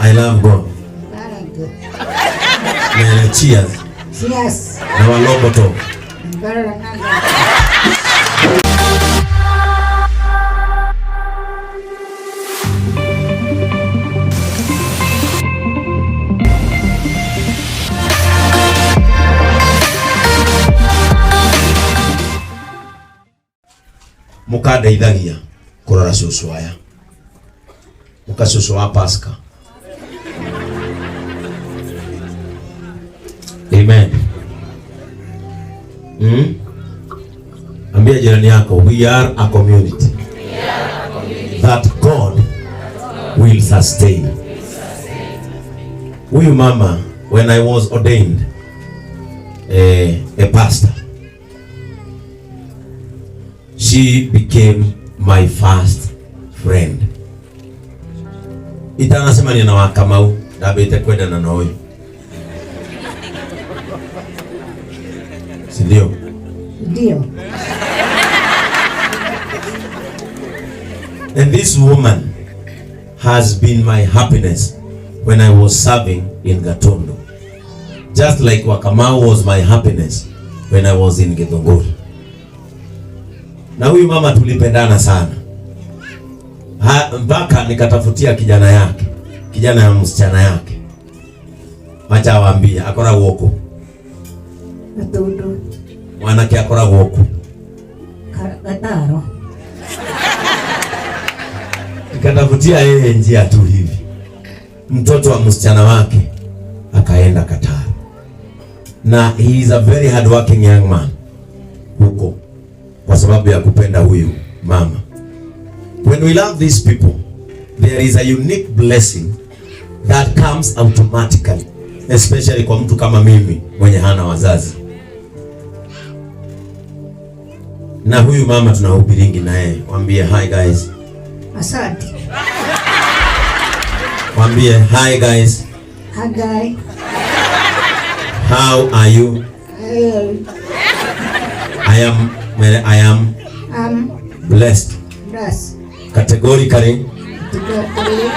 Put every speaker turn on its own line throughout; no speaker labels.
I love God.
Thank you.
Na cheers.
Cheers.
Na walombo to.
Better than
Mukandeithagia kurora cucu aya. Muka cucu wa Pasca. Amen. Mm? Ambia jirani yako, we are a community that God will sustain. Huyu mama, when I was ordained a pastor, she became my first friend. Itanacemania na Wakamau ndambĩte kwendana na ũyũ, si ndio?
Ndio.
And this woman has been my happiness when I was serving in Gatundu. Just like Wakamau was my happiness when I was in Githunguri. Na huyu mama tulipendana sana. Mpaka nikatafutia kijana yake, kijana ya msichana yake. Wacha awaambie akoragwo kũ.
Gatundu.
Mwanake akoragwo kũ.
Gataro.
Nikatafutia yeye njia tu hivi. Mtoto wa msichana wake akaenda Qatar. Na he is a very hard working young man huko, kwa sababu ya kupenda huyu mama. When we love these people, there is a unique blessing that comes automatically, especially kwa mtu kama mimi mwenye hana wazazi. Na huyu mama tunahubiringi na yeye, mwambie hi guys.
Asante.
Mwambie hi guys.
Hi guys.
How are you? I am blessed.
Blessed.
Categorically.
Categorically.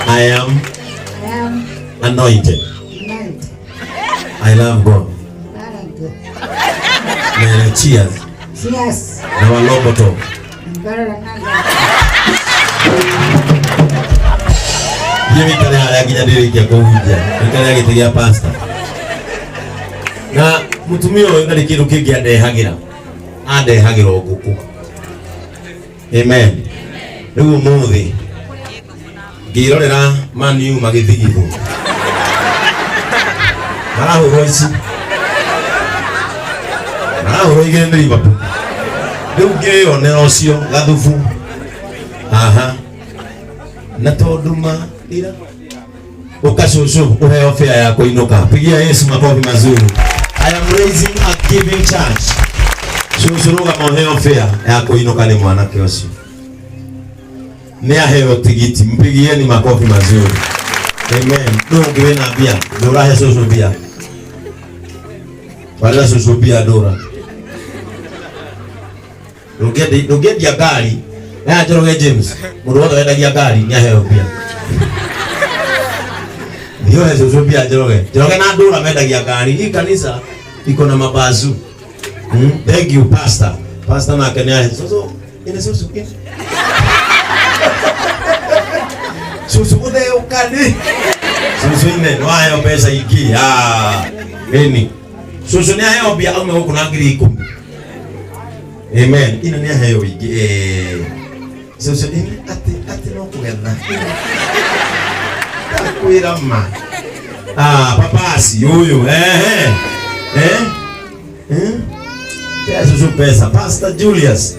I am anointed.
Anointed.
I love God.
Thank you.
Na cheers.
Cheers.
Na walombo to.
Better than
Thiĩ wĩikare harĩa nginya ndĩrĩkia kũhunjia. Wĩikare gĩtĩ gĩa pastor. Na mũtumia ũyũ ndarĩ kĩndũ kĩngĩ andehagĩra. Andehagĩra o ngũkũ. Amen. Rĩu ũmũthĩ ngĩrorera Man U magĩthigithwo. Marahũrwo ici. Marahũrwo igĩrĩ nĩ Liverpool. Rĩu ngĩyonera ũcio gathubu. Aha. Na tondu ma ira ukacucu uheo fare ya kuinuka. Pigia Yesu makofi mazuri. I am raising a giving church. Cucu rugama uheo fare ya kuinuka ni mwanake ucio. Ni aheo tigiti. Mpigieni makofi mazuri. Amen. Ndungi wina mbia. Ndura he cucu mbia. Wala cucu mbia ndura. Ndũngĩendia ngari. Na Njoroge James, mũndũ wothe wendagia ngari nĩ aheo mbia. Ndio he cucu mbia Njoroge. Njoroge na Ndura mendagia ngari. Hii kanisa iko na mabazu. Thank you pastor. Pastor nake nĩ ahe cucu. Ine cucu ine. Cucu gũtheũka nĩ. Cucu ine nĩ waheo mbeca ingĩ. Ah, ĩni. Cucu nĩ aheo mbia aume gũkũ na 10,000. Amen. Ina nĩ aheo ingĩ. Cucu ine atĩ no kũgetha. Ndakwĩra ma. Ah, papasi huyu. Pea cucu pesa. Pastor Julius.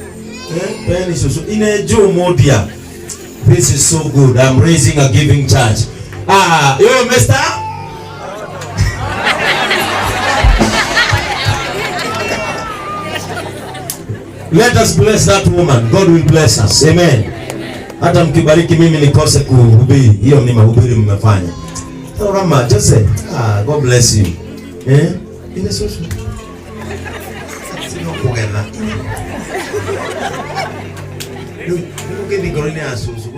Peani cucu. Ine Joe Modia. This is so good. I'm raising a giving church. Ah, yo mister. Let us bless that woman. God will bless us. Amen. Hata mkibariki mimi nikose kuhubiri, hiyo ni mahubiri mmefanya. Rama, Jose. Ah, God bless you. Ine susu. Sino kugetha. Rĩu ngĩthiĩ ngoro-inĩ ya susu.